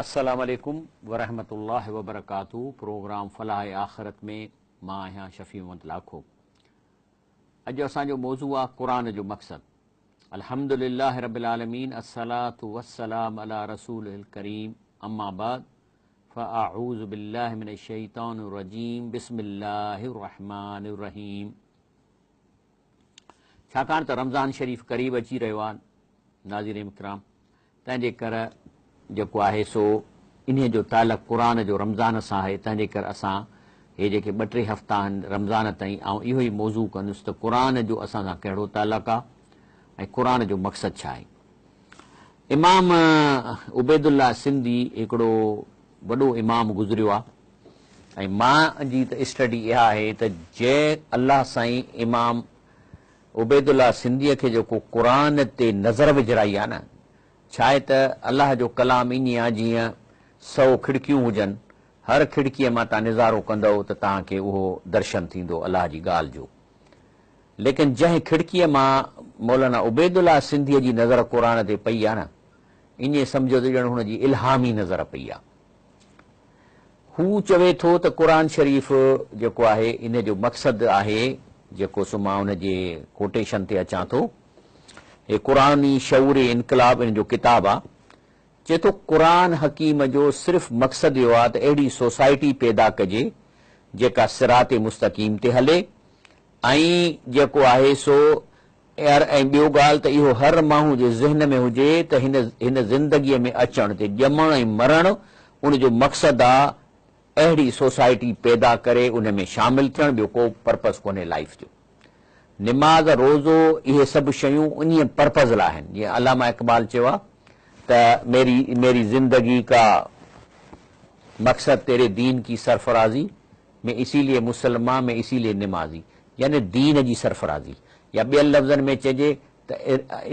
السلام عليڪم ورحمة الله وبرڪاته پروگرام فلاح آخرت ۾ مان آهيان شفيع محمد لاکو. اڄ اسان جو موضوع آ قرآن جو مقصد. الحمد لله رب العالمين الصلاة والسلام علي رسوله الڪريم اما بعد فاعوذ بالله من الشيطان الرجيم بسم الله الرحمن الرحيم. ڇاڪاڻ ته رمضان شريف قريب اچي رهيو آ ناظرين ڪرام، تنهن جي ڪر جيڪو آهي سو انهيء جو تعلق قرآن جو رمضان سان آهي، تنهن جي ڪر اسان هي جيڪي ٻه ٽي هفتا آهن رمضان تائين آئون اهو ئي موضوع ڪندس ته قرآن جو اسان سان ڪهڙو تعلق آ ۽ قرآن جو مقصد ڇا آهي. امام عبيدالله سنڌي هڪڙو وڏو امام گذريو آ ۽ مان جي ته اسٽڊي اها آهي ته جنهن الله سائين امام عبيدالله سنڌيء کي جيڪو قرآن تي نظر وجهرائي آ نه، ڇاهي ته الله جو ڪلام ائين آ جيئن سئو کڙڪيون هجن، هر کڙڪيء مان تان نظارو ڪندؤ ته توهان کي اهو درشن ٿيندو الله جي ڳالهه جو. ليڪن جنهن کڙڪيء مان مولانا عبيدالله سنڌيء جي نظر قرآن تي پئي آ نه، ائين سمجهو ته ڄڻ هن جي الهامي نظر پئي آ. هو چوي ٿو ته قرآن شريف جيڪو آهي ان جو مقصد آهي جيڪو سو مان ان جي ڪوٽيشن تي اچان ٿو. هي قرآني شعور انقلاب ان جو ڪتاب آ. چئي ٿو قرآن حڪيم جو صرف مقصد اهو آ ته اهڙي سوسائٽي پيدا ڪجي جيڪا صراط مستقيم تي هلي ۽ جيڪو آهي سو يار ۽ ٻيو ڳالهه ته اهو هر ماڻهو جي ذهن ۾ هجي ته هن هن زندگيء ۾ اچڻ تي ڄمڻ ۽ مرڻ ان جو مقصد آ اهڙي سوسائٽي پيدا ڪري ان ۾ شامل ٿيڻ ٻيو ڪو پرپز ڪونهي لائيف جو. نماز روزو اهي سڀ شيون انهيء پرپز لاء آهن جيئن علامه اقبال چيو آ ته ميري ميري زندگي ڪا مقصد تيري دين ڪي سرفرازي مين اسي ليي مسلمان مين اسي ليي نمازي يعني دين جي سرفرازي يا ٻين لفظن ۾ چئجي ته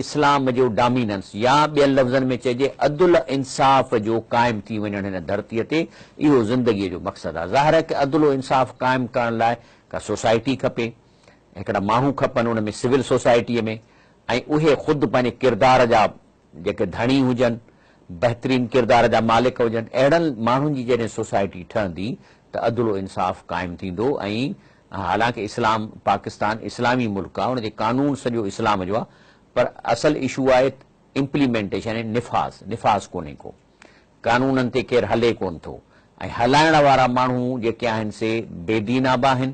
اسلام جو ڊاميننس يا ٻين لفظن ۾ چئجي عدل انصاف جو قائم ٿي وڃڻ هن ڌرتيء تي اهو زندگيء جو مقصد آهي. ظاهر آهي ته عدل و انصاف قائم ڪرڻ لاء ڪا سوسائٽي کپي، هڪڙا ماڻهو کپن ان ۾ سول سوسائٽيء ۾ ۽ اهي خود پنهنجي ڪردار جا جيڪي ڌڻي هجن، بهترين ڪردار جا مالڪ هجن، اهڙن ماڻهن جي جڏهن سوسائٽي ٺهندي ته عدل و انصاف قائم ٿيندو ۽ حالانڪه اسلام پاڪستان اسلامي ملڪ آهي ان جي قانون سڄو اسلام جو آهي پر اصل اشو آهي امپليمينٽيشن يعني نفاذ، نفاذ ڪونهي ڪو، قانونن تي ڪير هلي ڪونه ٿو ۽ هلائڻ وارا ماڻهو جيڪي آهن سي بي دينا به آهن،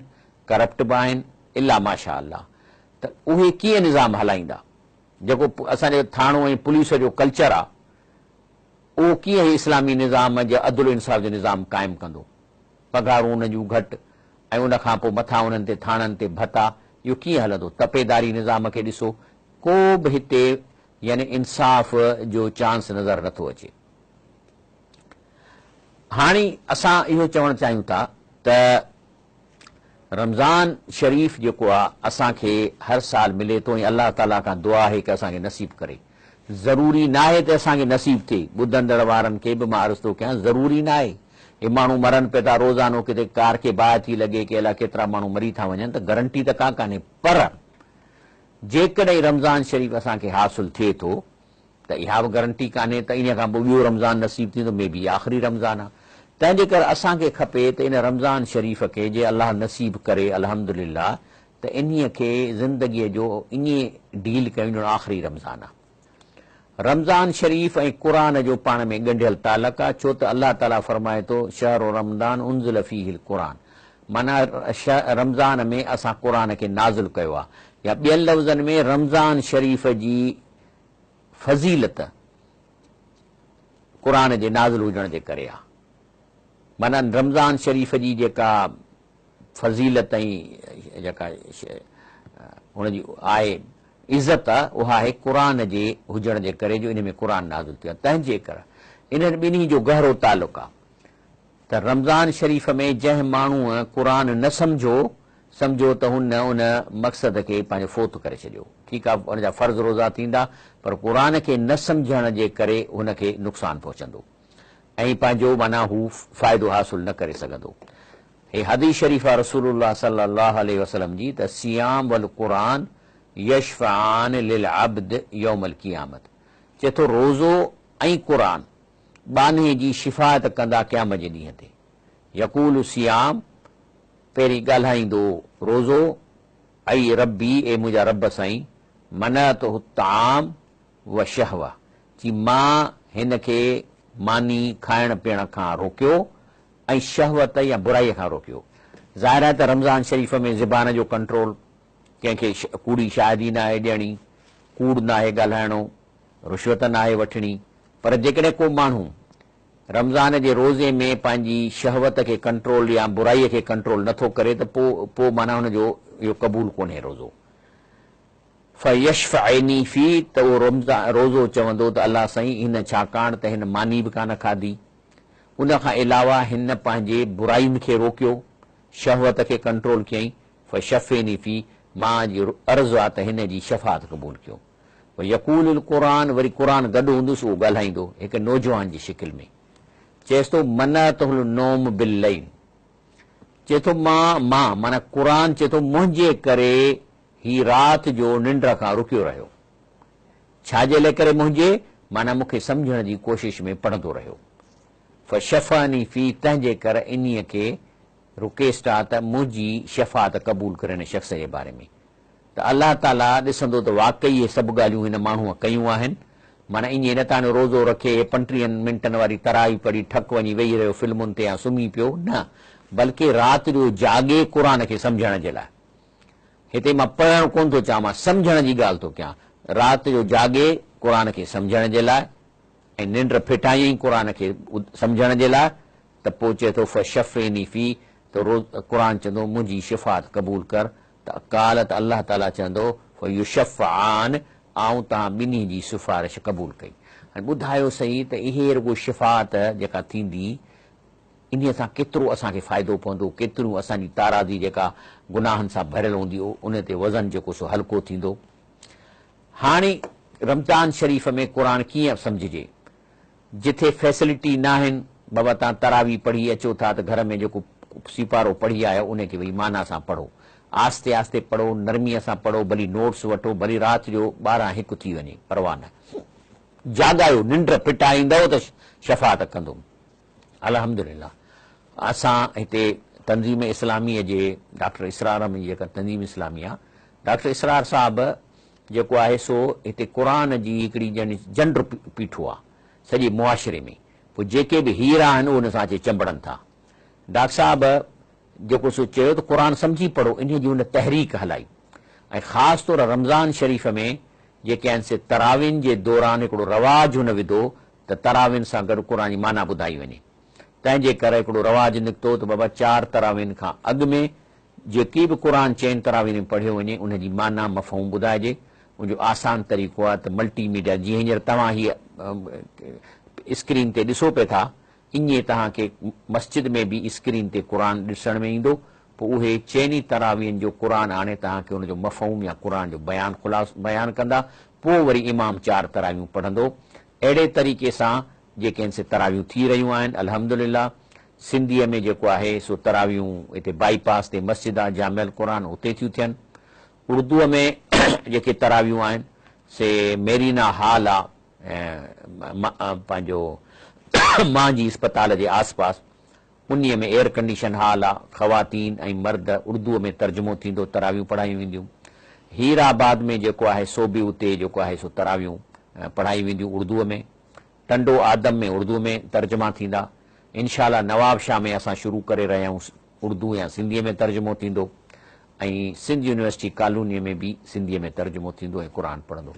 ڪرپٽ به آهن الا ماشاء الله ته اهي ڪيئن نظام هلائيندا؟ جيڪو اسان جو ٿاڻو ۽ پوليس جو ڪلچر آ اهو ڪيئن هي اسلامي نظام جي عدل و انصاف جو نظام قائم ڪندو؟ پگهارون انهن جون گهٽ ۽ ان کان پوء مٿان انهن تي ٿاڻن تي ڀتا اهو ڪيئن هلندو؟ تپيداري نظام کي ڏسو ڪو به هتي يعني انصاف جو چانس نظر نٿو اچي. هاڻي اسان اهو چوڻ چاهيون ٿا ته رمضان شريف جيڪو آ اسان کي هر سال ملي ٿو ۽ الله تعالي کان دعا آهي ڪه اسان کي نصيب ڪري. ضروري ناهي ته اسان کي نصيب ٿئي، ٻڌندڙ وارن کي به مان عرض ٿو ڪيان ضروري ناهي. هي ماڻهو مرن پيا ٿا روزانو ڪٿي ڪار کي باهه ٿي لڳي ڪي الاء ڪيترا ماڻهو مري ٿا وڃن ته گرنٽي ته ڪا ڪانهي پر جيڪڏهن رمضان شريف اسان کي حاصل ٿئي ٿو ته اها به گرنٽي ڪانهي ته انهيء کان پوء ٻيو رمضان نصيب ٿيندو، مي بي آخري رمضان آ. تنهن جي ڪري اسان کي کپي ته ان رمضان شريف کي جي الله نصيب ڪري الحمدلله ته انهيء کي زندگيء جو ائين ڊيل ڪيون ڄڻ آخري رمضان آ. رمضان شريف ۽ قرآن جو پاڻ ۾ ڳنڍيل تعلق آ، ڇو ته الله تعاليٰ فرمائي ٿو، شهر رمضان انزل فيه القرآن معنيٰ رمضان ۾ اسان قرآن کي نازل ڪيو آ يا ٻين لفظن ۾ رمضان شريف جي فضيلت قرآن جي نازل هجڻ جي ڪري آ. معنيٰ رمضان شريف جي جيڪا فضيلت ۽ جيڪا ان جي آهي عزت اها آهي قرآن جي هجڻ جي ڪري جو ان ۾ قرآن نازل ٿيو آ. تنهن جي ڪري انهن ٻنهي جو گهرو تعلق آ. ته رمضان شريف ۾ جنهن ماڻهوء قرآن نه سمجهيو، سمجهو ته هن ان مقصد کي پنهنجو فوت ڪري ڇڏيو. ٺيڪ آ ان جا فرض روزا ٿيندا پر قرآن کي نه سمجهڻ جي ڪري هن کي نقصان پهچندو ۽ پنهنجو معنيٰ هو فائدو حاصل نه ڪري سگهندو. هي حديث شريف آ رسول الله صلي الله عليه وسلم جي ته صيام والقرآن يشفعان للعبد يوم القيامت چئي ٿو روزو ۽ قرآن. ٻانهي جي شفاعت ڪندا قيامت جي ڏينهن تي. يقول الصيام، پهرين ڳالهائيندو روزو، اي ربي اي منهنجا رب سائين، منعته الطعام والشهوة، چي مان هن کي ماني کائڻ پيئڻ کان روڪيو ۽ شهوت يا برائي کان روڪيو. ظاهر آهي ته رمضان شريف ۾ زبان جو ڪنٽرول، ڪنهن کي ڪوڙي شاهدي ناهي ڏيڻي، ڪوڙ ناهي ڳالهائڻو، رشوت ناهي وٺڻي، پر جيڪڏهن ڪو ماڻهو رمضان جي روزي ۾ پنهنجي شهوت کي ڪنٽرول يا برائي کي ڪنٽرول نه ٿو ڪري ته پوء پوء معنيٰ هن جو اهو قبول ڪونهي روزو. فيشفعني فيه ته اهو رمضان روزو چوندو ته الله سائين هن ڇاڪاڻ ته هن ماني به ڪانه کاڌي ان کان علاوه هن پنهنجي براين کي روڪيو شهوت کي ڪنٽرول ڪيائين فشفعني فيه مان جي عرض آ ته هن جي شفاعت قبول ڪيو. ويقول القرآن وري قرآن گڏ هوندس اهو ڳالهائيندو هڪ نوجوان جي شڪل ۾ چئيس ٿو منعته النوم بالليل چئي ٿو مان مان معنيٰ قرآن چئي ٿو منهنجي ڪري هي رات جو ننڊ کان رڪيو رهيو ڇا جي لاء ڪري منهنجي معنيٰ مون کي سمجهڻ جي ڪوشش ۾ پڙهندو رهيو فشفعني فيه تنهن جي ڪر انهيء کي رڪويسٽ آ ته منهنجي شفاعت قبول ڪري هن شخص جي باري ۾ ته الله تعاليٰ ڏسندو ته واقعي اهي سڀ ڳالهيون هن ماڻهوء ڪيون آهن، معنيٰ ائين نه ته هاڻي روزو رکي هي پنٽيهن منٽن واري تراويح پڙهي ٺڪ وڃي ويهي رهيو فلمن تي يا سمهي پيو، نه بلڪه رات جو جاڳي قرآن کي سمجهڻ جي لاء. هتي مان پڙهڻ ڪونه ٿو چاهان مان سمجهڻ جي ڳالهه ٿو ڪيان، رات جو جاڳي قرآن کي سمجهڻ جي لاء ۽ ننڊ ڦٽايائين قرآن کي سمجهڻ جي لاء ته پوء چئي ٿو فشفعني فيه ته قرآن چوندو منهنجي شفاعت قبول ڪر ته قال ته الله تعاليٰ چوندو، فيشفعان آئون توهان ٻنهي جي سفارش قبول ڪئي. هاڻي ٻڌايو سهي ته اهي رڳو شفاعت جيڪا ٿيندي انهيء سان ڪيترو اسان کي فائدو پوندو، ڪيتريون اسان جي تارازي جيڪا گناهن سان ڀريل هوندي ان تي وزن جيڪو سو هلڪو ٿيندو. هاڻي رمضان شريف ۾ قرآن ڪيئن سمجهجي؟ جٿي فيسلٽي ناهن بابا توهان تراويح پڙهي اچو ٿا ته گهر ۾ جيڪو سيپارو پڙهي آيا انهي کي ويهي معنيٰ سان پڙهو آهستي آهستي پڙهو نرميء سان پڙهو ڀلي نوٽس وٺو ڀلي رات جو 12 هڪ ٿي وڃي پرواهه نه جاڳايو ننڊ ڦٽائيندؤ ته شفاعت ڪندو الحمدلله اسان هتي تنظيم اسلاميء جي ڊاڪٽر اسرار احمد جي جيڪا تنظيم اسلامي آ ڊاڪٽر اسرار صاحب جيڪو آهي سو هتي قرآن جي هڪڙي ڄڻ جنڊ پيٺو آ سڄي معاشري ۾ پوء جيڪي به هيرا آهن اهي ان سان اچي چنبڙن ٿا. ڊاڪٽر صاحب جيڪو سو چيو ته قرآن سمجهي پڙهو انهي جي هن تحريڪ هلائي ۽ خاص طور رمضان شريف ۾ جيڪي آهن سي تراوين جي دوران هڪڙو رواج هن وڌو ته تراوين سان گڏ قرآن جي معنيٰ ٻڌائي وڃي تنهن جي ڪري هڪڙو رواج نڪتو ته بابا چار تراوين کان اڳ ۾ جيڪي به قرآن چئن تراوين ۾ پڙهيو وڃي ان جي معنيٰ مفهوم ٻڌائجي ان جو آسان طريقو آهي ته ملٽي ميڊيا جيئن هينئر توهان هيء اسڪرين تي ڏسو پئي ٿا ائين توهان کي مسجد ۾ به اسڪرين تي قرآن ڏسڻ ۾ ايندو پوء اهي چئني تراوين جو قرآن آڻي توهان کي ان جو مفهوم يا قرآن جو بيان خلاص بيان ڪندا پوء وري امام چار تراويون پڙهندو اهڙي طريقي سان جيڪي آهن سي تراويون ٿي رهيون آهن الحمدلله سنڌيء ۾ جيڪو آهي سو تراويون هتي بائي پاس تي مسجد آ جامع القرآن اتي ٿيون ٿين. اردوء ۾ جيڪي تراويون آهن سي ميرينا هال آ پنهنجو مانجهي اسپتال جي آس پاس انهيء ۾ ايئر ڪنڊيشن هال آ خواتين ۽ مرد اردوء ۾ ترجمو ٿيندو تراويون پڙهايون وينديون. هير آباد ۾ جيڪو آهي سو به اتي جيڪو آهي سو تراويون پڙهايون وينديون اردوء ۾. ٽنڊو آدم ۾ اردو ۾ ترجما ٿيندا. انشاء الله نواب شاهه ۾ اسان شروع ڪري رهيا آهيون اردو يا سنڌيء ۾ ترجمو ٿيندو ۽ سنڌ يونيورسٽي ڪالونيء ۾ به سنڌيء ۾ ترجمو ٿيندو ۽ قرآن پڙهندو.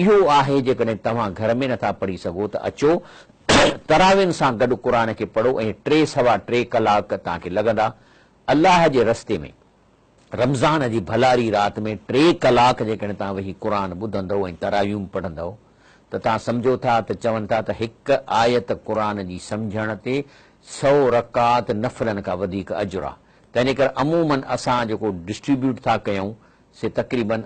اهو آهي جيڪڏهن توهان گهر ۾ نٿا پڙهي سگهو ته اچو تراوين سان گڏ قرآن کي پڙهو ۽ ٽي سوا ٽي ڪلاڪ توهان کي لڳندا الله جي رستي ۾. رمضان جي ڀلاري رات ۾ ٽي ڪلاڪ جيڪڏهن توهان ويهي قرآن ٻڌندؤ ۽ تراويحون پڙهندؤ ته توهان سمجهو ٿا ته چون ٿا ته هڪ آيت قرآن جي سمجهڻ تي سؤ رڪعت نفلن کان وڌيڪ اجر آ تنهنجي ڪري عموماً اسان جيڪو ڊسٽريبيوٽ ٿا ڪيون سي تقريباً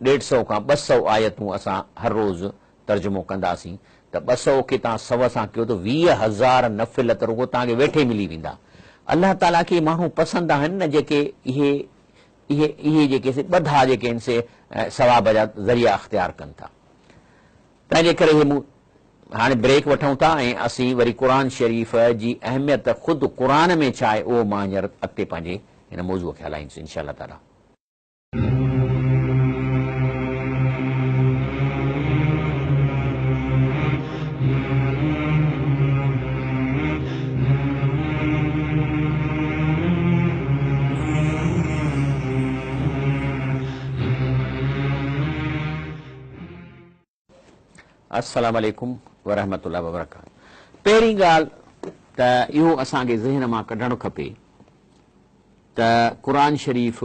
ڏيڍ سؤ کان 200 آيتون اسان هر روز ترجمو ڪنداسين ته 200 کي توهان سؤ سان ڪيو ته 20,000 نفل ته رڳو توهان کي ويٺي ملي ويندا. الله تعاليٰ کي ماڻهو پسند آهن نه جيڪي اهي اهي اهي جيڪي سي ٻڌا جيڪي آهن سي ثواب جا ذريعا اختيار ڪن ٿا. تنهن جي ڪري هي مون. هاڻي بريڪ وٺون ٿا ۽ اسين وري قرآن شريف جي اهميت خود قرآن ۾ ڇا آهي اهو مان هينئر اڳتي پنهنجي هن موضوع کي هلائيندس انشاء الله تعاليٰ. السلام عليڪم ورحمة الله وبرڪاته پهرين ڳالهه ته اهو اسان کي ذهن مان ڪڍڻ کپي ته قرآن شريف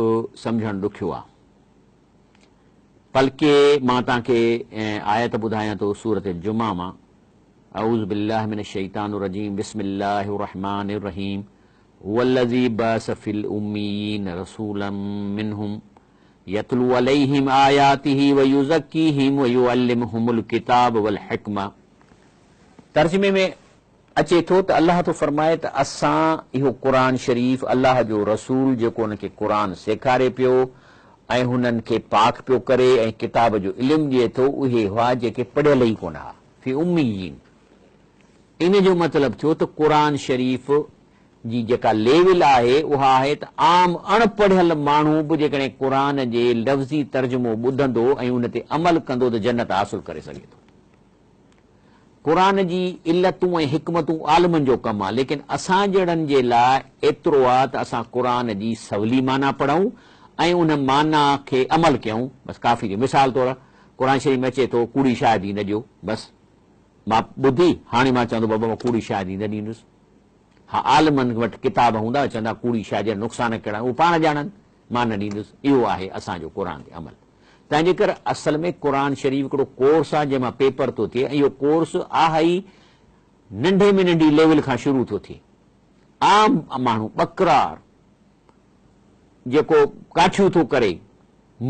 سمجهڻ ڏکيو آ بلڪه مان توهان کي آيت ٻڌايان ٿو سورة الجمعه مان اعوذ بالله من الشيطان الرجيم بسم الله الرحمن الرحيم هو الذي بعث في الاميين رسولا منهم يتلو عليهم آياته ويزڪيهم ويعلمهم الڪتاب والحڪمة ترجمي ۾ اچي ٿو ته الله ٿو فرمائي ته اسان اهو قرآن شريف الله جو رسول جيڪو انهن کي قرآن سيکاري پيو ۽ هنن کي پاڪ پيو ڪري ۽ ڪتاب جو علم ڏئي ٿو اهي هئا جيڪي پڙهيل ئي ڪونه ها في اميين ان جو مطلب ٿيو ته قرآن شريف جي جيڪا ليول آهي اها آهي ته عام اڻ پڙهيل ماڻهو به جيڪڏهن قرآن جي لفظي ترجمو ٻڌندو ۽ ان تي عمل ڪندو ته جنت حاصل ڪري سگهي ٿو. قرآن جي علتون ۽ حڪمتون عالمن جو ڪم آهي ليڪن اسان جهڙن جي لاء ايترو آهي ته اسان قرآن جي سولي معنيٰ پڙهون ۽ ان معنيٰ کي عمل ڪيون بس ڪافي ٿيو. مثال طور قرآن شريف ۾ اچي ٿو ڪوڙي شاهدي نه ڏيو بس مان ٻڌي هاڻي مان چوندو بابا مان ڪوڙي شاهدي نه ڏيندس. ها عالمن وٽ ڪتاب هوندا چوندا ڪوڙي شاهدي جا نقصان ڪهڙا آهن اهو پاڻ ڄاڻن مان نه ڏيندس اهو آهي اسان جو قرآن تي عمل تنهن جي ڪري اصل ۾ قرآن شريف هڪڙو ڪورس آهي جنهن مان پيپر ٿو ٿئي ۽ اهو ڪورس آهي ئي ننڍي ۾ ننڍي ليول کان شروع ٿو ٿئي عام ماڻهو ٻڪرار جيڪو ڪاٺيون ٿو ڪري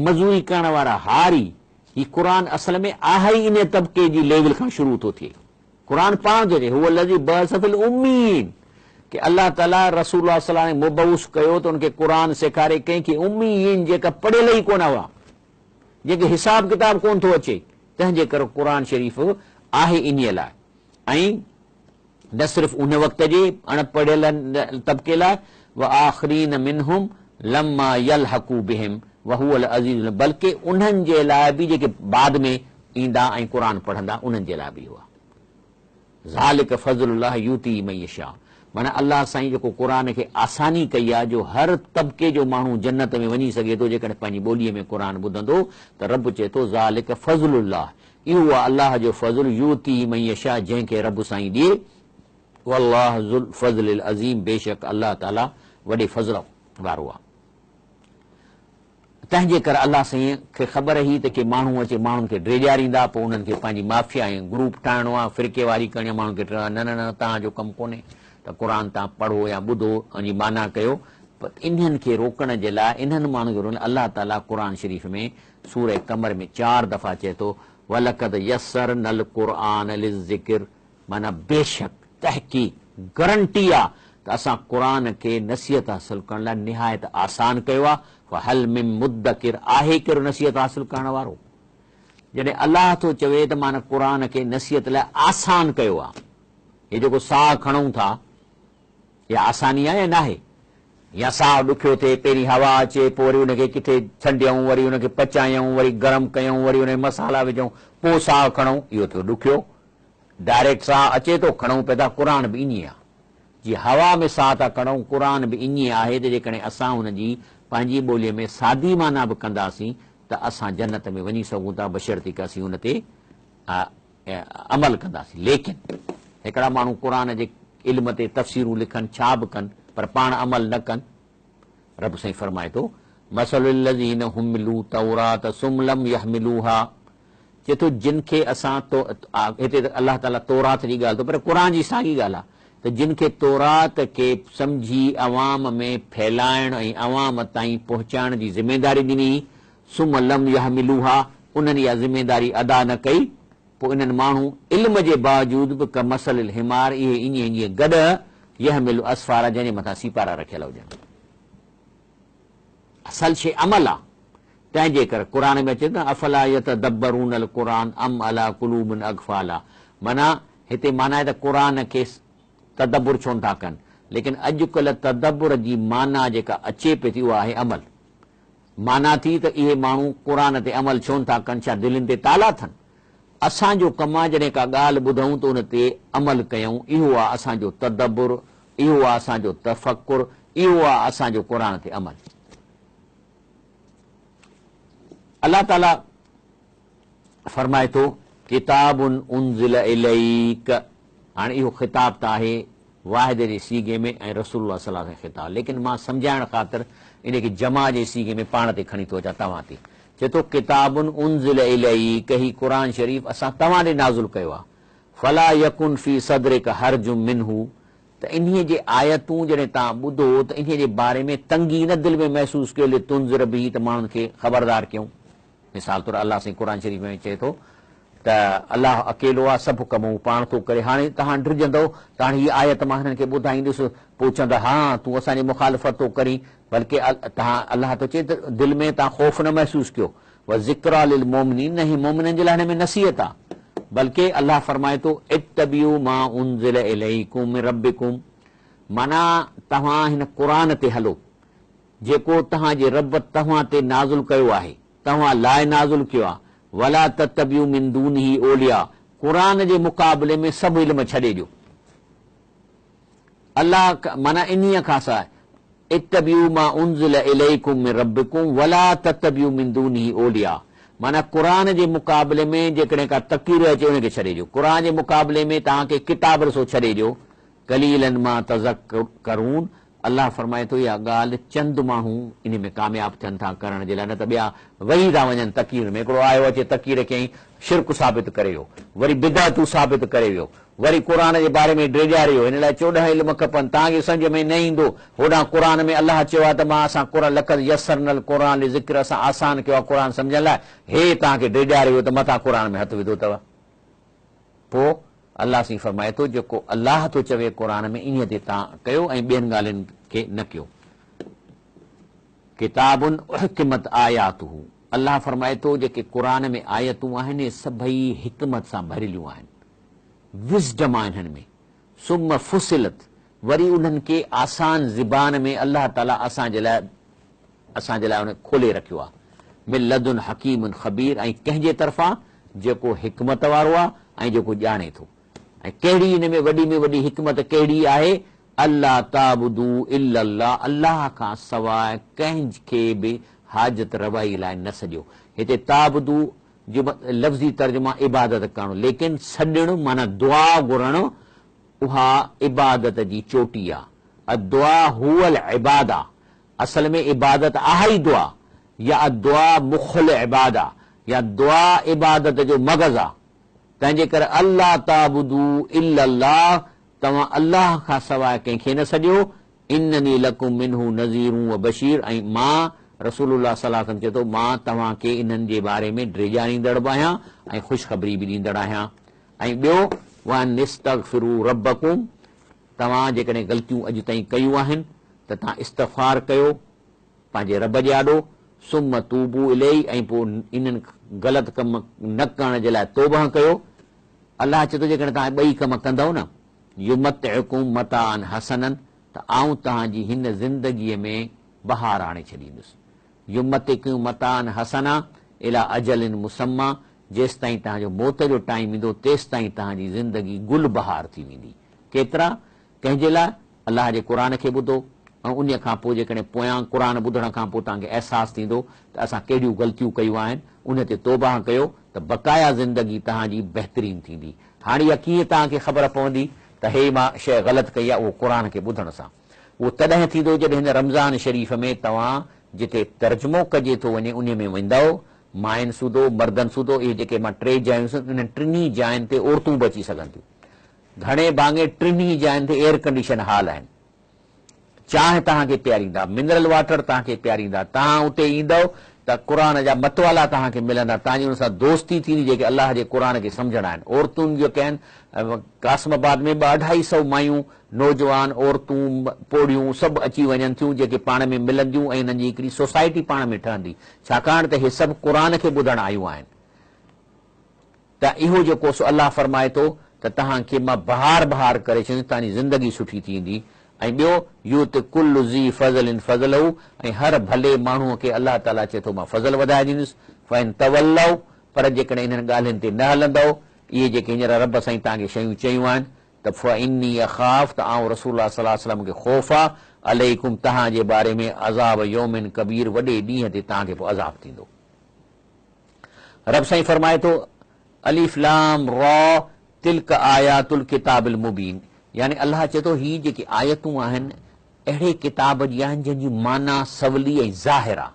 مزوري ڪرڻ وارا هاري هي قرآن اصل ۾ آهي ئي انهي طبقي جي ليول کان شروع ٿو ٿئي. قرآن پاڻ ٿو چئي، هو الذي بعث في الاميين ڪي الله تعالي رسول الله صلي الله عليه وسلم مبعوث ڪيو ته ان کي قرآن سيکاري ڪنهن کي اميين جيڪا پڙهيل ئي ڪونه هئا جنهن کي حساب ڪتاب ڪونه ٿو اچي تنهن جي ڪري قرآن شريف آهي انهي لاء ۽ نه صرف ان وقت جي اڻ پڙهيل طبقي لاء وآخرين منهم لما يلحقوا بهم وهو العزيز الحڪيم بلڪه انهن جي لاء به جيڪي بعد ۾ ايندا ۽ قرآن پڙهندا انهن جي لاء به اهو آهي. ذلڪ فضل الله يؤتيه من يشاء معنيٰ الله سائين جيڪو قرآن کي آساني ڪئي آهي جو هر طبقي جو ماڻهو جنت ۾ وڃي سگهي ٿو جيڪڏهن پنهنجي ٻوليء ۾ قرآن ٻڌندو ته رب چئي ٿو ذلڪ فضل الله اهو آهي الله جو فضل يؤتيه من يشاء جنهن کي رب سائين ڏئي والله ذو الفضل العظيم بيشڪ الله تعاليٰ وڏي فضل وارو آهي. تنهن جي ڪري الله سائين کي خبر هئي ته ڪي ماڻهو اچي ماڻهن کي ڊيڄاريندا پوء انهن کي پنهنجي مافيا ۽ گروپ ٺاهڻو آهي فرقيواري ڪرڻي آهي ماڻهن کي ڊيڄارڻو آهي نه نه نه توهان جو ڪم ڪونهي ته قرآن توهان پڙهو يا ٻڌو ان جي معنيٰ ڪيو پر انهن کي روڪڻ جي لاء انهن ماڻهن کي روڪڻ لاء الله تعاليٰ قرآن شريف ۾ سورة قمر ۾ چار دفعا چئي ٿو ولقد يسرنا القرآن للذڪر معنيٰ بيشڪ، تحقيق، گرنٽي آ ته اسان قرآن کي نصيحت حاصل ڪرڻ لاء نهايت آسان ڪيو آ، فهل من مدڪر آهي ڪير نصيحت حاصل ڪرڻ وارو؟ جڏهن الله ٿو چوي ته مان قرآن کي نصيحت لاء آسان ڪيو آ، هي جيڪو ساهه کڻون ٿا اها آساني آ يا ناهي؟ يا ساهه ڏکيو ٿئي، پهرين هوا اچي، پوء وري ان کي ڪٿي ڇنڊيون، وري ان کي پچايون، وري گرم ڪيون، وري ان ۾ مصالحا وجهون، پوء ساهه کڻون، اهو ٿيو ڏکيو. ڊائريڪٽ ساهه اچي ٿو کڻون پيا ٿا قرآن به ائين آ جي هوا ۾ ساهه ٿا کڻون قرآن به ائين آهي ته جيڪڏهن اسان ان جي پنهنجي ٻوليء ۾ سادي معنيٰ به ڪنداسين ته اسان جنت ۾ وڃي سگهون ٿا بشرطيڪ اسين ان تي عمل ڪنداسين ليڪن هڪڙا ماڻهو قرآن جي علم تي تفسيرون لکن ڇا به ڪن پر پاڻ عمل نه ڪن رب سائين فرمائي ٿو، مثل الذين حملوا التوراة ثم لم يحملوها چئي ٿو جن کي اسان هتي ته الله تعاليٰ تورات جي ڳالهه ٿو پر قرآن جي ساڳي ڳالهه آهي ته جن کي تورات کي سمجهي عوام ۾ ڦهلائڻ ۽ عوام تائين پهچائڻ جي ذميداري ڏني هئي ثم لم يحملوها انهن اها ذميداري ادا نه ڪئي پوء انهن ماڻهو علم جي باوجود به ڪمثل الحمار اهي ائين جيئن گڏهه يحمل اسفارا جنهن جي مٿان سيپارا رکيل هجن. اصل شيء عمل آ تنهن جي ڪري قرآن ۾ اچي ٿو نه افلا يتدبرون القرآن ام علي قلوب اقفالها. معنيٰ هتي معنيٰ آهي ته قرآن کي تدبر ڇو نٿا ڪن؟ ليڪن اڄڪلهه تدبر جي معنيٰ جيڪا اچي پئي ٿي اها آهي عمل. معنيٰ ٿي ته اهي ماڻهو قرآن تي عمل ڇو نٿا ڪن؟ ڇا دلين تي تالا اٿن؟ اسان جو ڪم آهي جڏهن ڪا ڳالهه ٻڌون ته ان تي عمل ڪيون، اهو آهي اسان جو تدبر، اهو آهي اسان جو تفڪر، اهو آهي اسان جو قرآن تي عمل. الله تعاليٰ فرمائي ٿو، ڪتاب انزل اليڪ، هاڻي اهو خطاب ته آهي واحد جي صيغي ۾ ۽ رسول الله صلي الله عليه وسلم خطاب، ليڪن مان سمجهائڻ خاطر ان کي جمع جي صيغي ۾ پاڻ تي کڻي ٿو اچان توهان تي. چئي ٿو، ڪتاب انزل اليڪ، هي قرآن شريف اسان توهان ڏي نازل ڪيو آهي، فلا يڪن في صدرڪ حرج منه، ته انهيء جي آيتون جڏهن توهان ٻڌو ته انهيء جي باري ۾ تنگي نه دل ۾ محسوس ڪيو لتنذر به ته ماڻهن کي خبردار ڪيون. مثال طور الله سائين قرآن شريف ۾ چئي ٿو ته الله اڪيلو آهي سڀ ڪم هو پاڻ ٿو ڪري هاڻي توهان ڊڄندؤ ته هاڻي هيء آيت مان هنن کي ٻڌائيندس پوء چوندا ها تون اسان جي مخالفت ٿو ڪرين بلڪه توهان الله ٿو چئي ته دل ۾ توهان خوف نه محسوس ڪيو وذڪريٰ للمومنين نه هي مؤمنن جي لاء هن ۾ نصيحت آهي بلڪه الله فرمائي ٿو اتبعوا ما انزل اليڪم من ربڪم معنيٰ توهان هن قرآن تي هلو جيڪو توهان جي رب توهان تي نازل ڪيو آهي، توهان لاء نازل ڪيو آهي، ولا تتبعوا من دونه اولياء، قرآن جي مقابلي ۾ سڀ علم ڇڏي ڏيو. الله معنيٰ انهيء کان سواء، اتبعوا ما انزل اليڪم من ربڪم ولا تتبعوا من دونه اولياء، معنيٰ قرآن جي مقابلي ۾ جيڪڏهن ڪا تقرير اچي ان کي ڇڏي ڏيو، قرآن جي مقابلي ۾ توهان کي ڪتاب ڏسو ڇڏي ڏيو، قليلا ما تذڪرون، الله فرمائي ٿو اها ڳالهه چند ماڻهو انهي ۾ ڪامياب ٿين ٿا ڪرڻ جي لاء نه ته ٻيا وهي ٿا وڃن تقرير ۾ هڪڙو آيو اچي تقرير ڪيائين شرڪ ثابت ڪري ويو وري بدعتون ثابت ڪري ويو وري قرآن جي باري ۾ ڊيڄاري ويو هن لاء 14 علم کپن توهان کي سمجهه ۾ نه ايندو هوڏانهن قرآن ۾ الله چيو آهي ته مان اسان قرآن لقد يسرنا القرآن للذڪر اسان آسان ڪيو آهي قرآن سمجهڻ لاء هي توهان کي ڊيڄاري ويو ته متان قرآن ۾ هٿ وڌو اٿو. پوء الله سائين فرمائي ٿو، جيڪو الله ٿو چوي قرآن ۾ انهيء تي تان ڪيو ۽ ٻين ڳالهين کي نه ڪيو. ڪتاب احڪمت آياته الله فرمائي ٿو، جيڪي قرآن ۾ آيتون آهن اهي سڀئي حڪمت سان ڀريليون آهن، Wisdom آهي انهن ۾، ثم فصلت وري انهن کي آسان زبان ۾ الله تعاليٰ اسان جي لاء اسان جي لاء ان کي کولي رکيو آهي. من لدن حڪيم خبير ۽ ڪنهن جي طرفان جيڪو حڪمت وارو آهي ۽ جيڪو ڄاڻي ٿو. ۽ ڪهڙي ان ۾ وڏي ۾ وڏي حڪمت ڪهڙي آهي؟ الا تعبدوا الا الله الله کان سواء ڪنهن کي به حاجت روائي لاء نه سڏيو. هتي تعبدوا جو لفظي ترجمه عبادت ڪرڻ ليڪن سڏڻ معنيٰ دعا گهرڻ اها عبادت جي چوٽي آهي. الدعاء هو العباده اصل ۾ عبادت آهي ئي دعا يا الدعاء مخ العباده يا دعا عبادت جو مغز آ تنهن جي ڪري الا تعبدوا الا الله توهان الله کان سواء ڪنهن کي نه سڏيو انني لڪم منه نذير و بشير ۽ مان رسول الله صلي الله عليه وسلم چئي ٿو مان توهان کي انهن جي باري ۾ ڊيڄاريندڙ به آهيان ۽ خوشخبري به ڏيندڙ آهيان ۽ ٻيو وان استغفروا ربڪم توهان جيڪڏهن غلطيون اڄ تائين ڪيون آهن ته توهان استغفار ڪيو پنهنجي رب جي آڏو، ثم توبوا اليه ۽ پوء انهن غلط ڪم نه ڪرڻ جي لاء توبهه ڪيو. الله چئي ٿو جيڪڏهن توهان ٻئي ڪم ڪندؤ نه، يمتعڪم متاعا حسنا ته آئون توهان جي هن زندگيء ۾ بهار آڻي ڇڏيندس. يمتعڪم متاعا حسنا الي اجل مسميٰ جيستائين توهان جو موت جو ٽائيم ايندو تيستائين توهان جي زندگي گل بهار ٿي ويندي. ڪيترا؟ ڪنهن جي لاء؟ الله جي قرآن کي ٻڌو ۽ انهيء کان پوء جيڪڏهن پويان قرآن ٻڌڻ کان پوء توهان کي احساس ٿيندو ته اسان ڪهڙيون غلطيون ڪيون آهن انهي تي توبهه ڪيو ته بقايا زندگي توهان جي بهترين ٿيندي. هاڻي اها ڪيئن توهان کي خبر پوندي ته هي مان شيء غلط ڪئي آهي اهو قرآن کي ٻڌڻ سان. اهو تڏهن ٿيندو جڏهن هن رمضان شريف ۾ توهان جتي ترجمو ڪجي ٿو وڃي انهي ۾ ويندؤ، ماين سوڌو، مردن سوڌو، اهي جيڪي مان ٽي جايون سن انهن ٽنهي جاين تي عورتون به اچي سگهن ٿيون. گهڻي ڀاڱي ٽنهي جاين تي ايئر ڪنڊيشن هال آهن. چانهه توهان کي پياريندا، منرل واٽر توهان کي پياريندا، توهان اتي ايندؤ ته قرآن جا متوالا توهان کي ملندا، توهان جي انهن سان دوستي ٿيندي جيڪي الله جي قرآن کي سمجهڻ آهن. عورتون جيڪي آهن قاسم آباد ۾ ٻه اڍائي سئو مايون، نوجوان، عورتون، پوڙهيون سڀ اچي وڃن ٿيون جيڪي پاڻ ۾ ملنديون ۽ انهن جي هڪڙي سوسائٽي پاڻ ۾ ٺهندي ڇاڪاڻ ته هي سڀ قرآن کي ٻڌڻ آيون آهن. ته اهو جيڪو سو الله فرمائي ٿو ته توهان کي مان بهار بهار ڪري ڇڏيندس، توهان جي زندگي سٺي ٿي ويندي ۽ ٻيو، يؤت ڪل ذي فضل فضله ۽ هر ڀلي ماڻهوء کي الله تعاليٰ چئي ٿو مان فضل وڌائي ڏيندس، فان تولوا پر جيڪڏهن انهن ڳالهين تي نه هلندؤ، اهي جيڪي هينئر رب سائين توهان کي شيون چيون آهن، ته فاني اخاف ته آئون رسول الله صلي الله عليه وسلم کي خوف آ، عليڪم توهان جي باري ۾ عذاب يوم ڪبير وڏي ڏينهن تي توهان کي پوء عذاب ٿيندو. رب سائين فرمائي ٿو، الف لام را تلک آيات الڪتاب المبين يعني الله چئي ٿو هي جيڪي آيتون آهن اهڙي ڪتاب جي آهن جنهن جي معنيٰ سولي ۽ ظاهر آ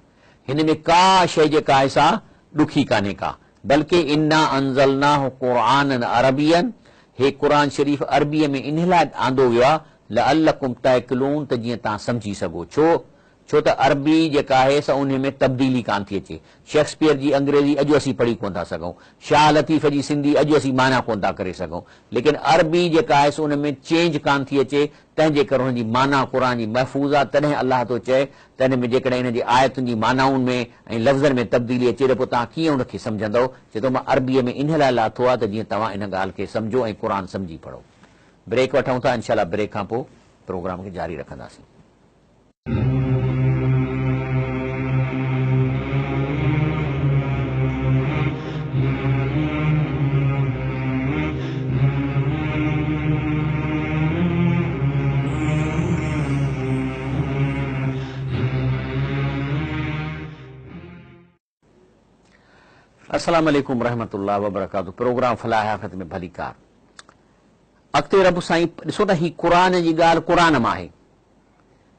هن ۾ ڪا شيء جيڪا آهي سا ڏکي ڪانهي ڪا بلڪه انا انزلناه قرآنا عربيا هي قرآن شريف عربيء ۾ انهي لاء آندو ويو آ لعلڪم تعقلون ته جيئن توهان سمجهي سگهو ڇو ڇو ته عربي جيڪا آهي سا انهي ۾ تبديلي ڪانه ٿي اچي. شيڪسپيئر جي انگريزي اڄ اسين پڙهي ڪونه ٿا سگهون. شاهه لطيف جي سنڌي اڄ اسين معنيٰ ڪونه ٿا ڪري سگهون. ليڪن عربي جيڪا آهي سو ان ۾ چينج ڪانه ٿي اچي، تنهن جي ڪري ان جي معنيٰ قرآن جي محفوظ آهي. تڏهن الله ٿو چئي ته ان ۾ جيڪڏهن ان جي آيتن جي معنائن ۾ ۽ لفظن ۾ تبديلي اچي ته پوء توهان ڪيئن ان کي سمجهندؤ؟ چئي ٿو مان عربيء ۾ انهي لاء لاٿو آهي ته جيئن توهان ان ڳالهه کي سمجهو ۽ قرآن سمجهي پڙهو. بريڪ وٺون ٿا انشاء الله بريڪ کان پوء پروگرام کي جاري رکنداسين. السلام عليڪم ورحمة الله وبرڪاته پروگرام فلاح آخرت ۾ ڀليڪار اڳتي رب سائين ڏسو ته هي قرآن جي ڳالهه قرآن مان آهي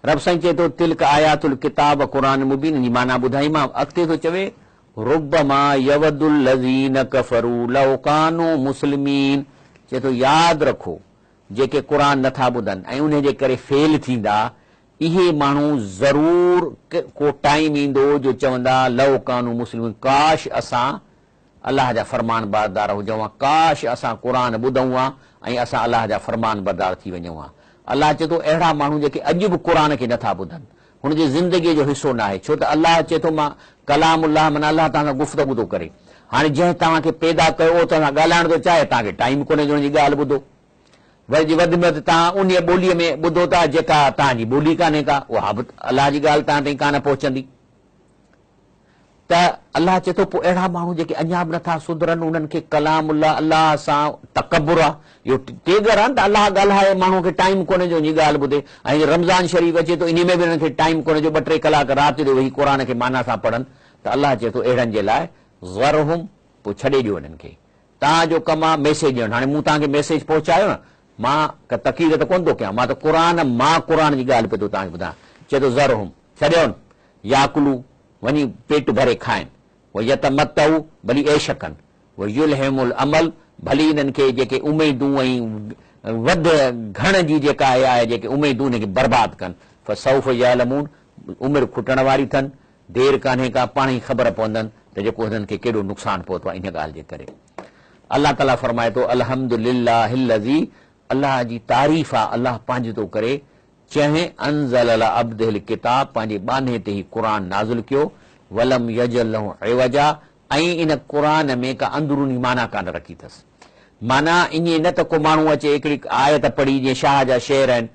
رب سائين چئي ٿو تلڪ آيات الڪتاب قرآن مبين جي معنيٰ ٻڌائي مان اڳتي ٿو چوي ربما يود الذين ڪفروا لو ڪانوا مسلمين چئي ٿو ياد رکو جيڪي قرآن نٿا ٻڌن ۽ انهي جي ڪري فيل ٿيندا اهي ماڻهو ضرور ڪو ٽائيم ايندو جو چوندا لو ڪانوا مسلمين ڪاش اسان الله جا فرمان بردار هجون ها ڪاش اسان قرآن ٻڌون ها ۽ اسان الله جا فرمان بردار ٿي وڃون ها الله چئي ٿو اهڙا ماڻهو جيڪي اڄ به قرآن کي نٿا ٻڌن هن جي زندگي جو حصو ناهي ڇو ته الله چئي ٿو مان ڪلام الله معنيٰ الله توهان سان گفتگو ٿو ڪري هاڻي جنهن توهان کي پيدا ڪيو اهو توهان سان ڳالهائڻ ٿو چاهي توهان کي ٽائيم ڪونهي جو هن جي ڳالهه ٻڌو وري جي وڌ ۾ وڌ توهان انهيء ٻوليء ۾ ٻڌو ٿا جيڪا توهان جي ٻولي ڪانهي ڪا، اها به الله جي ڳالهه توهان تائين ڪانه پهچندي. ته الله چئي ٿو پوء اهڙا ماڻهو جيڪي اڃا به نٿا سڌرن انهن کي ڪلام الله، الله سان تڪبر آهي، اهو ٽيڳر آهي نه ته الله ڳالهائي ماڻهوء کي ٽائيم ڪونهي جو ان جي ڳالهه ٻڌي ۽ رمضان شريف اچي ٿو انهيء ۾ به انهن کي ٽائيم ڪونهي جو ٻه ٽي ڪلاڪ رات جو ويهي قرآن کي معنيٰ سان پڙهن ته الله چئي ٿو اهڙن جي لاء ذرهم پوء ڇڏي ڏيو انهن کي توهان جو ڪم آ ميسيج ڏيڻ. هاڻي مون توهان کي ميسيج پهچايو نه، مان ڪا تقرير ته ڪونه ٿو ڪيان، مان ته قرآن مان قرآن جي ڳالهه پيو ٿو توهان کي ٻڌايان. چئي ٿو ذرهم، ڇڏيون، ياڪلو، وڃي پيٽ ڀري کائن، ويتمتعو، ڀلي عيش ڪن، ويلههم الامل، ڀلي انهن کي جيڪي اميدون ۽ وڌ گهڻ جي جيڪا اهي آهي جيڪي اميدون انهن کي برباد ڪن، فسوف يعلمون، عمر کٽڻ واري اٿن، دير ڪانهي ڪا پاڻهي خبر پوندن ته جيڪو هنن کي ڪيڏو نقصان پهتو آهي انهيء ڳالهه جي ڪري. الله تعاليٰ فرمائي ٿو، الحمد لله الذي الله جي تعريف آ الله پنهنجي ٿو ڪري جنهن انزل علي عبده الڪتاب پنهنجي ٻانهي تي هي قرآن نازل ڪيو ولم يجعل له عوجا ۽ ان قرآن ۾ ڪا اندروني معنيٰ ڪانه رکي اٿس. معنيٰ ائين نه ته ڪو ماڻهو اچي هڪڙي آيت پڙهي جيئن شاهه جا شعر آهن،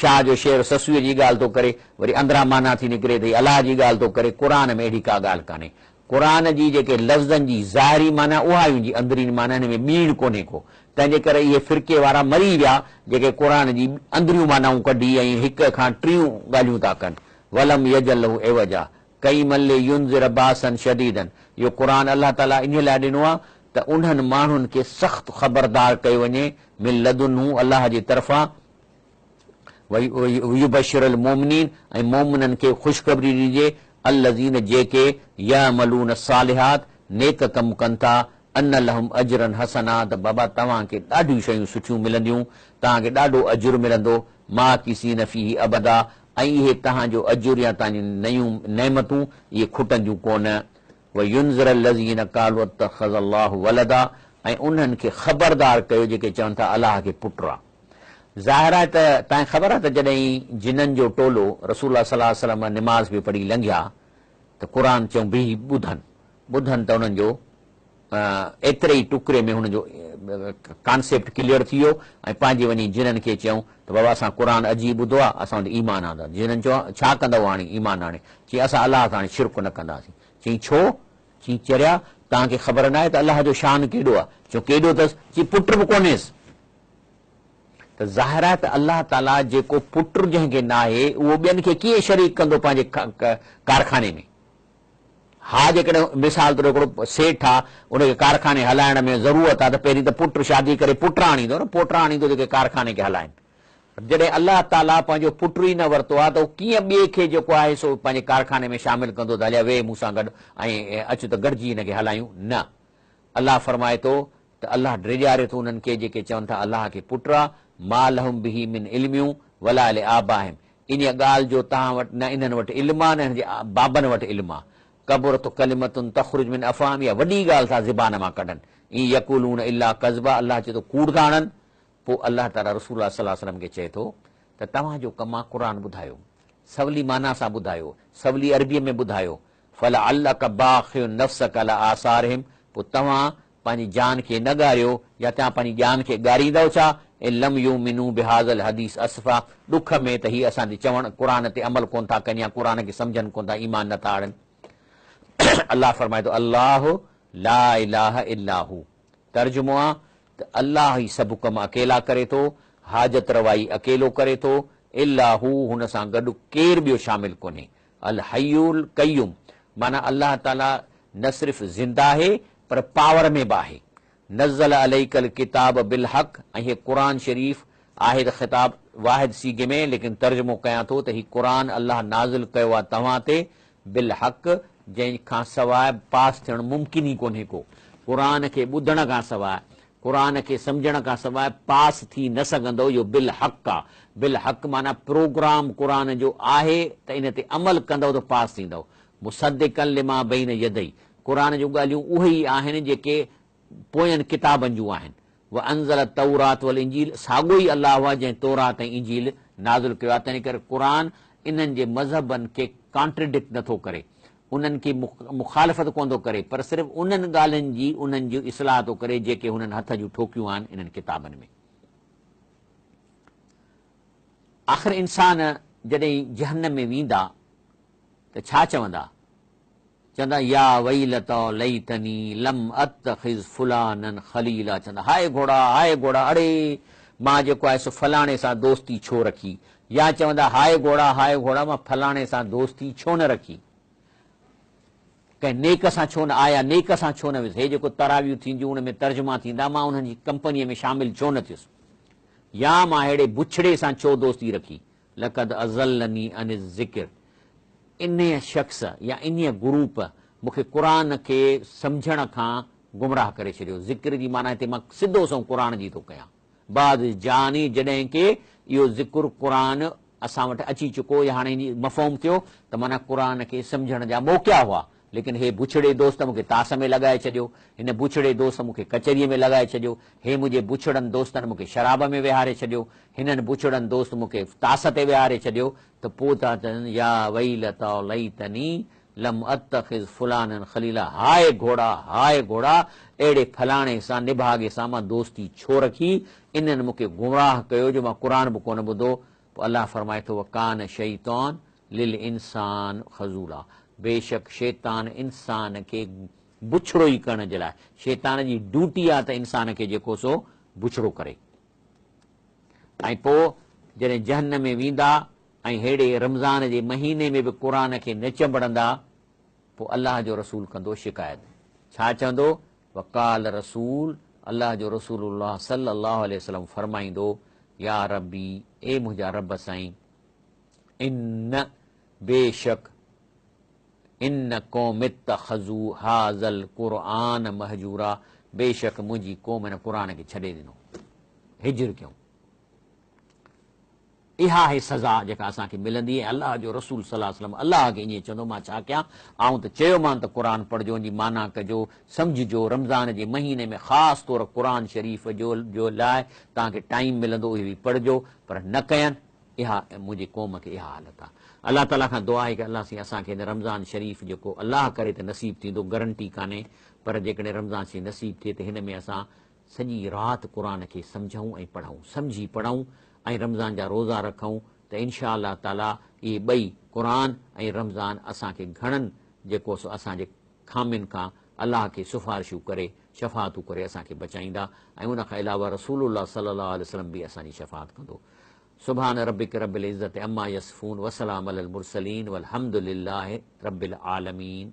شاهه جو شعر سسئيء جي ڳالهه ٿو ڪري، وري اندران معنيٰ ٿي نڪري ته هي الله جي ڳالهه ٿو ڪري، قرآن ۾ اهڙي ڪا ڳالهه ڪانهي. قرآن جي جيڪي لفظن جي ظاهري معنيٰ اها ئي ان جي اندرين معنيٰ هن ۾ ٻيڻ ڪونهي ڪو. تنهن جي ڪري اهي فرقي وارا مري ويا جيڪي قرآن جي اندريون معنائون ڪڍي ۽ هڪ کان ٽيون ڳالهيون ٿا ڪن. ولم يجعل له عوجا. قيما لينذر باسا شديدا اهو قرآن الله تعاليٰ انهيء لاء ڏنو آهي ته انهن ماڻهن کي سخت خبردار ڪيو وڃي من لدنه الله جي طرفان ويبشر المومنين ۽ مومنن کي خوشخبري ڏجي الذين جيڪي يعملون الصالحات نيڪ ڪم ڪن ٿا ان لهم اجرا حسنا ته بابا توهان کي ڏاڍيون شيون سٺيون ملنديون توهان کي ڏاڍو اجر ملندو ماڪثين فيه ابدا ۽ اهي توهان جو اجر يا توهان جون نيون نعمتون اهي کٽنديون ڪونه. وينذر الذين قالوا اتخذ الله ولدا ۽ انهن کي خبردار ڪيو جيڪي چون ٿا الله کي پٽ آ. ظاهر آهي ته توهان کي خبر آهي ته جڏهن جنن جو ٽولو رسول الله صلي الله عليه وسلم نماز پئي پڙهي لنگهيا ته قرآن چيائون بيهي ٻڌن ٻڌن ته انهن جو ايتري ئي ٽڪري ۾ هن جو ڪانسيپٽ ڪليئر ٿي ويو ۽ پنهنجي وڃي جنن کي چيائون ته بابا اسان قرآن عجيب ٻڌو آهي، اسان ان تي ايمان آندو آهي. جنن چيو ڇا ڪندؤ هاڻي ايمان آڻي؟ چيائين اسان الله سان هاڻي شرڪ نه ڪنداسين. چيائين ڇو؟ چيائين چريا توهان کي خبر ناهي ته الله جو شان ڪيڏو آهي؟ چيو ڪيڏو اٿس؟ چيائين پٽ به ڪونهيس. ته ظاهر آهي ته الله تعاليٰ جيڪو پٽ جنهن کي ناهي اهو ٻين کي ڪيئن شريڪ ڪندو پنهنجي ڪارخاني ۾؟ ها جيڪڏهن مثال طور هڪڙو سيٺ آ ان کي ڪارخاني هلائڻ ۾ ضرورت آ ته پهرين ته پٽ شادي ڪري پٽ آڻيندو نه پوٽا آڻيندو جيڪي ڪارخاني کي هلائن. جڏهن الله تعاليٰ پنهنجو پٽ ئي نه ورتو آ ته هو ڪيئن ٻئي کي جيڪو آهي سو پنهنجي ڪارخاني ۾ شامل ڪندو ته هليا ويهه مون سان گڏ ۽ اچ ته گڏجي هن کي هلايون. نه. الله فرمائي ٿو ته الله ڊيڄاري ٿو انهن کي جيڪي چون ٿا الله کي پٽ آ، ما لهم به من علم ولا لآبائهم انهيء ڳالهه جو توهان وٽ نه انهن وٽ علم آ نه انهن جي بابن وٽ علم آ. ڪبرت ڪلمة تخرج من افواههم اها وڏي ڳالهه ٿا زبان مان ڪڍن. ان يقولون الا ڪذبا الله چئي ٿو ڪوڙ ٿا هڻن. پوء الله تعاليٰ رسول الله صلي الله عليه وسلم کي چئي ٿو ته توهان جو ڪم آ قرآن ٻڌايو، سولي معنيٰ سان ٻڌايو، سولي عربيء ۾ ٻڌايو، فلعلک باخع نفسک علی آثارهم پوء توهان پنهنجي جان کي نه ڳاريو يا توهان پنهنجي جان کي ڳاريندؤ ڇا؟ ان لم يؤمنوا بهذا الحديث اسفا ڏک ۾ ته هي اسان جي چوڻ، قرآن، تي عمل ڪونه ٿا ڪن يا قرآن کي سمجهن ڪونه ٿا ايمان نه ٿا آڻن. الله فرمائي ٿو الله لا اله الا هو ترجمو آ ته الله ئي سڀ ڪم اڪيلا ڪري ٿو، حاجت روائي اڪيلو ڪري ٿو، الا هو هن سان گڏ ڪير ٻيو شامل ڪونهي. الحي القيوم معنيٰ الله تعاليٰ نه صرف زنده آهي پر پاور ۾ به آهي. نزل عليک الڪتاب بالحق ۽ هي قرآن شريف آهي ته خطاب واحد صيغي ۾ ليڪن ترجمو ڪيان ٿو ته هي قرآن الله نازل ڪيو آهي توهان تي بالحق جنهن کان سواء پاس ٿيڻ ممڪن ئي ڪونهي ڪو قرآن کي ٻڌڻ کان سواء قرآن کي سمجهڻ کان سواء پاس ٿي نه سگهندؤ اهو بالحق آ. بالحق معنيٰ پروگرام قرآن جو آهي ته ان تي عمل ڪندؤ ته پاس ٿيندؤ. مصدقا لما بين يديه قرآن جون ڳالهيون اهي ئي آهن جيڪي پوين ڪتابن جون آهن. وانزل التوراة والانجيل ساڳيو ئي الله آهي جنهن تورات ۽ انجيل نازل ڪيو آهي تنهنڪري قرآن انهن جي مذهبن کي ڪانٽريڊڪٽ نٿو ڪري. انهن کي مخالفت ڪونه ٿو ڪري پر صرف انهن ڳالهين جي انهن جي اصلاح ٿو ڪري جيڪي هنن هٿ جون ٺوڪيون آهن انهن ڪتابن ۾. آخر انسان جڏهن جهنم ۾ ويندا ته ڇا چوندا؟ چوندا يا ويلتا ليتني لم اتخذ فلانا خليلا چوندا هاء گهوڙا هاء گهوڙا اڙي مان جيڪو آهي سو فلاڻي سان دوستي ڇو رکي يا چوندا هاء گهوڙا هاء گهوڙا مان فلاڻي سان دوستي ڇو نه رکي ڪنهن نيڪ سان ڇو نه آيا نيڪ سان ڇو نه ويس هي جيڪو تراويون ٿينديون ان ۾ ترجما ٿيندا مان انهن جي ڪمپنيء ۾ شامل ڇو نه ٿيس يا مان ههڙي بڇڙي سان ڇو دوستي رکي لقد اضلني عن الذڪر انهيء شخص يا انهيء گروپ مون کي قرآن کي سمجهڻ کان گمراهه ڪري ڇڏيو ذڪر جي معنيٰ هتي مان سڌو سنئون قرآن جي ٿو ڪيان بعد اذ جاءني جڏهن ڪي اهو ذڪر، قرآن، اسان وٽ اچي چڪو يا هاڻي هن جي مفهوم ٿيو ته معنيٰ قرآن کي سمجهڻ جا موقعا هئا ليڪن هي بڇڙي دوست مون کي تاس ۾ لڳائي ڇڏيو، هن بڇڙي دوست مون کي ڪچهريء ۾ لڳائي ڇڏيو، هي منهنجي بڇڙن دوستن مون کي شراب ۾ ويهاري ڇڏيو، هنن بڇڙن دوست مون کي تاس تي ويهاري ڇڏيو ته پوء ٿا چون يا ويلتا ليتني لم اتخذ فلانا خليلا هاء گهوڙا، هاء گهوڙا، اهڙي فلاڻي سان، نڀاڳي سان مان دوستي ڇو رکي، انهن مون کي گمراهه ڪيو جو مان قرآن به ڪونه ٻڌو، پوء الله فرمائي ٿو وڪان الشيطان للانسان خذولا بيشڪ شيطان انسان کي بڇڙو ئي ڪرڻ جي لاء، شيطان جي ڊيوٽي آهي ته انسان کي جيڪو سو بڇڙو ڪري. ۽ پوء جڏهن جهنم ۾ ويندا ۽ ههڙي رمضان جي مهيني ۾ به قرآن کي نه چنبڙندا پوء الله جو رسول ڪندو شڪايت. ڇا چوندو؟ وقال رسول الله جو رسول الله صلي الله عليه وسلم فرمائيندو، يا ربي اي منهنجا رب سائين! ان بيشڪ ان قوم اتخذوا هذا القرآن مهجورا بيشڪ منهنجي قوم هن قرآن کي ڇڏي ڏنو، هجر ڪيون. اها آهي سزا جيڪا اسان کي ملندي ۽ الله جو رسول صلي الله عليه وسلم الله کي ائين چوندو مان ڇا ڪيان آئون ته چيومان ته قرآن پڙهجو ان جي معنيٰ ڪجو سمجهجو رمضان جي مهيني ۾ خاص طور قرآن شريف جو جو لاء توهان کي ٽائيم ملندو اهي به پڙهجو پر نه ڪين اها منهنجي قوم کي اها حالت آهي الله تعالي کان دعا آهي ڪه الله سائين اسان کي هن رمضان شريف جيڪو الله ڪري ته نصيب ٿيندو گرنٽي ڪانهي پر جيڪڏهن رمضان شريف نصيب ٿئي ته هن ۾ اسان سڄي رات قرآن کي سمجهون ۽ پڙهون، سمجهي پڙهون ۽ رمضان جا روزا رکون ته انشاء الله تعاليٰ اهي ٻئي قرآن ۽ رمضان اسان کي گهڻن جيڪو سو اسان جي خامين کان الله کي سفارشون ڪري شفاعتون ڪري اسان کي بچائيندا ۽ ان کان علاوه رسول الله صلي الله عليه وسلم به اسان جي شفاعت ڪندو. سبحان ربک رب العزة عما يصفون وسلام علي المرسلين والحمد لله رب العالمين.